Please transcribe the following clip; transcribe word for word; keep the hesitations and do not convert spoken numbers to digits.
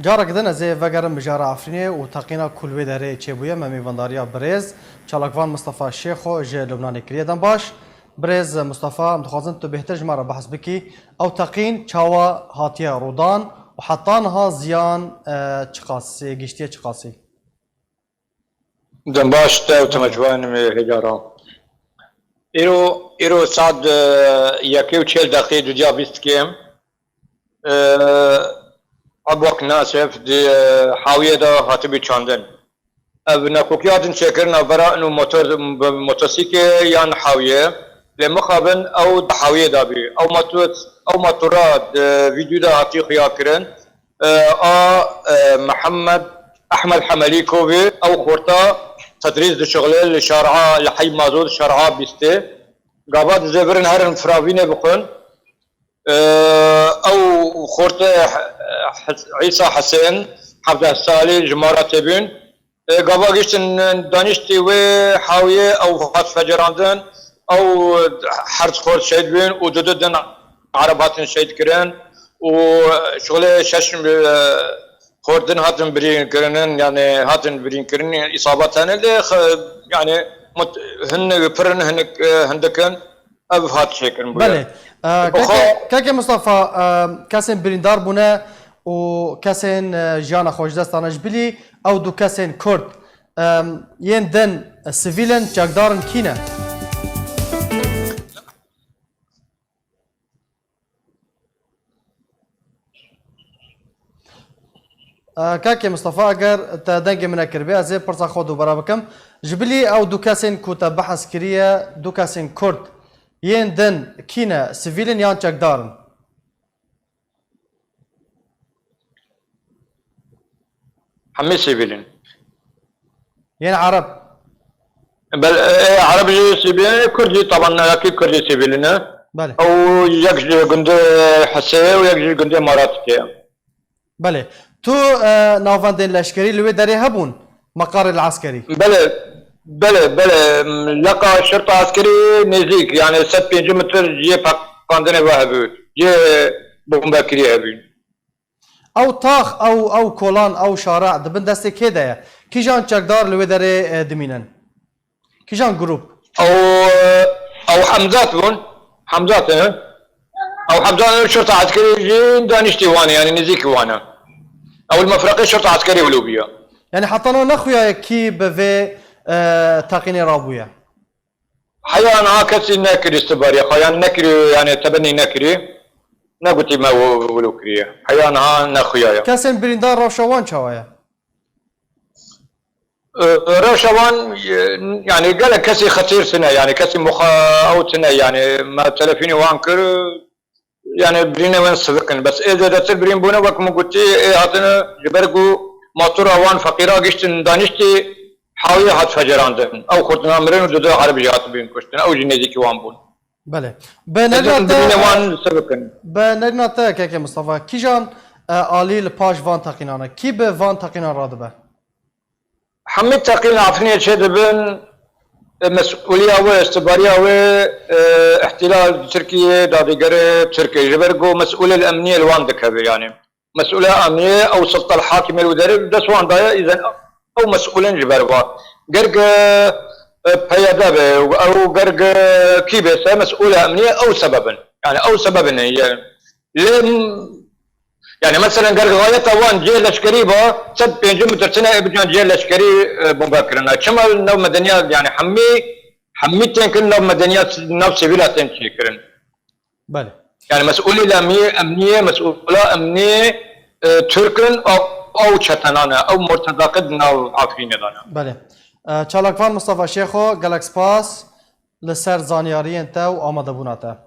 Carek din ez ê vegerim mijara Efrînê û teqîna ku li wê derê çêbûye, me mêvandariya birêz çalakvan Mistefa Şêxo ji Lubnanê kiriye. Dem baş, birêz Mistefa, em dixwazin tu bêhtir ji me re behs bikî. Ew teqîn çawa hatiye rûdan û heta niha ziyan, e, çiqasî, gihiştiye çiqasî? Dem baş te û te me ciwanim ê hêjara. Îro, îro saet, e, yekê û çel deqî dudiya bîst kêm. E, Ebwak Nasif di, e, hawiyê de hatibî çandin. Ev nekokiya din çêkirin navbera ino motor, bi motosîkê yan hawiyê. Lê mixabin ew di hawiyê de bî. Ew motor, ew motora di vîdyoda hatî xuya kirin. E, a, e, Mihemed Ehmed Hemelîkovî ew xorta tedrîs dişixile li şara, li Hey Mazot şara bîstê. Gava dizê birin herin firavînê bixwin. E, ew xortê He-, He-, Îsa Hesên, hevdeh salî ji Maratê bûn. E, gava giştin daniştî wê hawiyê ew hat fecerandin, ew her xort şehîd bûn û du du din Ereb hatin şehîd kirin û şixulê şeş, e, xort din hatin birîn kirinin, yani hatin birîn kirin, îsabet hene lê xe-, yani mut-, hin pir in, hinik, e, hindik in. Ev hat çêkirin bûye. Belê. E, Bi xwe keke, keke Mustafa, e, kesên birîndar bûne û kesên, e, jiyana xwe ji dest dane ji bilî ew du kesên Kurd, e, yên din, e, sivîl in, çekdar in, kî ne? E, Kakê Mistefa, eger te dengê min nekiribê, ez ê pirsa xwe dubara bikim. Ji bilî ew du kesên ku te behs kiriye, du kesên Kurd, yên din kî ne, sivîl in yan çekdar in? Hemî sivîl in. Yên Ereb? Bel-, e, e, Ereb jî sivîl in, Kurd jî, taban, yekî Kurd jî sivîl in. Belê. Ew yek ji gundê Hesê û yek ji gundê Maratê ye. Belê. Tu, e, navendên leşkerî li wê derê hebûn? Meqarê li eskerî? Belê, belê, belê. Leqa şerta eskerî nêzîk, yani sed pêncî metr cihê peqandinê ve hebû. Cihê bombekirî hebûn. Ew tax, ew, ew kolan, ew şare di bin destê kê de ye? Kîjan çekdar li wê derê, e, dimînin? Kîjan grûp? Ew, ew Hemzat bûn. Hemzat, e? Ew Hemzat, e, şerta eskerî jî daniştî wan e, yani nêzîkî wan e. Ew li mefreqê şerta eskerî wilo bûye. Yani heta niha nexuyaye kî bi vê, e, teqînê rabûye? Heya niha kesî nekirî istibariya xwe, yan nekirî, yani tebennî nekirî. Negotî me wi-, wilo kiriye. Heya niha nexuyaye. Kesên birîndar rewşa wan çawa ye? E, rewşa wan, e, yani gelek kesî xetîr tine, yani kesî muxa-, ew tine, yani me telefînê wan kir, yani birînê wan sivik in. Bes ê zêdetir birîn bûne, wek min gotî, ê hatine ji ber ku matura wan feqîra giştin daniştî, hawiyê hat fecerandin. Ew xurtina mirin û du du Ereb jî hatibûn kuştin. Ew jî nêzîkî wan bûn. Belê. Bi nerîna te, birînê wan sivik in. Bi nerîna te, Keke Mistefa, kîjan, e, alî li paş van teqînan e? Kî bi van teqînan radibe? Hemî teqîn Efrînê çêdibin, e, mesûliya wê, istibariya wê, e, îhtilal Tirkiye, dadîgerê Tirkiye. Ji ber ku mesûlê li emniyê li wan dikeve, yani. Mesûla emniyê, ew sulta li hakimê li derê dest wan daye, îzen ew mesûlin ji ber va. Gerg, e, e, P Y D be, ew gerg, e, kî be se, mesûla emniyê ew sebeb in. Yani ew sebeb in, ye. Lê, m-, yani meselen gerg xayeta wan cihê leşkerî ba, sed pêncî metre tine ê bican cihê leşkerî, e, bombe kirine. Çima nav medeniya, yani hemî, hemî tên kirin nav medeniya, nav sivîla tên çêkirin. Belê. Yani mesûlê emniyê, emniyê, mesûla emniyê, e, Tirk in, ew, ew çetenan e, ew murtedaqê di nav Efrînê de ne. Belê. E, çalakvan Mustafa Şêxo, gelek spas li ser zanyariyên te û amadebûna te.